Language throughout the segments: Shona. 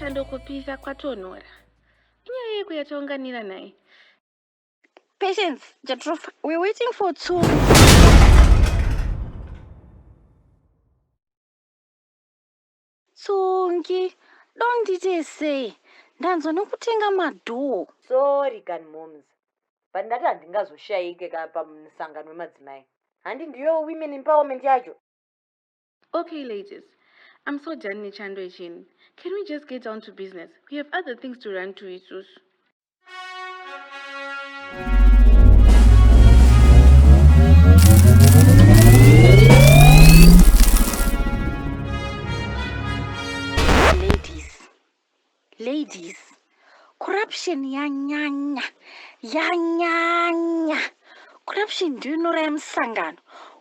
Chando kupisa kwatonhora. Inyaya yeiko yataunganira nhai? Patience, Jatrofa, we're waiting for two. Tsungi, dondite sei? Ndanzwa nekutenga madhoo. Sorry kani moms. But ndati handingazoshaike ka pamusangano wemadzimai. Handi ndiyo women empowerment yacho? Okay ladies, I'm so done nechando ichini. Can we just get down to business? We have other things to run to isusu. Ladies, ladies, corruption yanyanya, yanyanya. Corruption ndiyo inoraya musangano.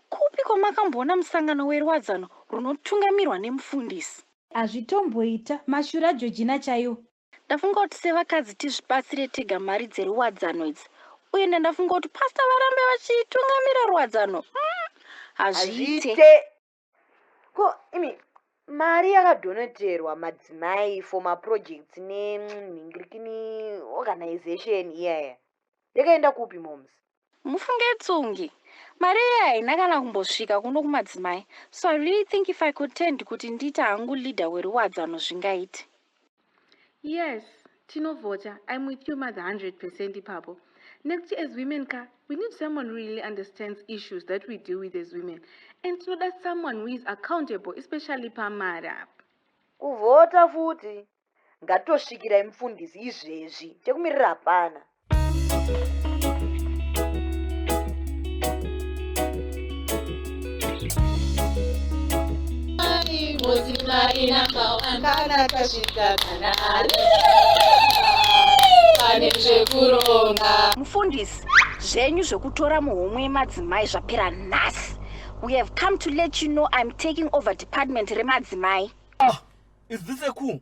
Kupi kwamakamboona musangano werwadzano runotungamirwa nemufundisi? Hazvitomboita, mashura Georgina chaiwo. Ndafunga kuti sevakadzi tizvibatsire tega mari dzeruwadzano idzi uye ndandafunga kuti pastor varambe vachitungamira ruwadzano hazviite. Hazviite. Ko imi mari yakadoneterwa madzimai for maprojects nenhingirikini organization iyaya yakaenda kupi moms? Mufunge Tsungi, mari iya haina kana kumbosvika kuno kumadzimai so I really think if I could tend kuti ndiite hangu leader weruwadzano zvingaite. Yes, tinovhota. I'm with you mother 100% ipapo. Nekuti as women ka, we need someone who really understands issues that we deal with as women. And tinoda someone who is accountable, especially pamari apa. Kuvhota futi? Ngatosvikirai mufundisi izvezvi, chekumirira hapana. Kana tasvika kana pane zvekuronga. Mufundisi, zvenyu zvekutora muhomwe yemadzimai zvapera nhasi. We have come to let you know I'm taking over department remadzimai. Ah, is this a coup?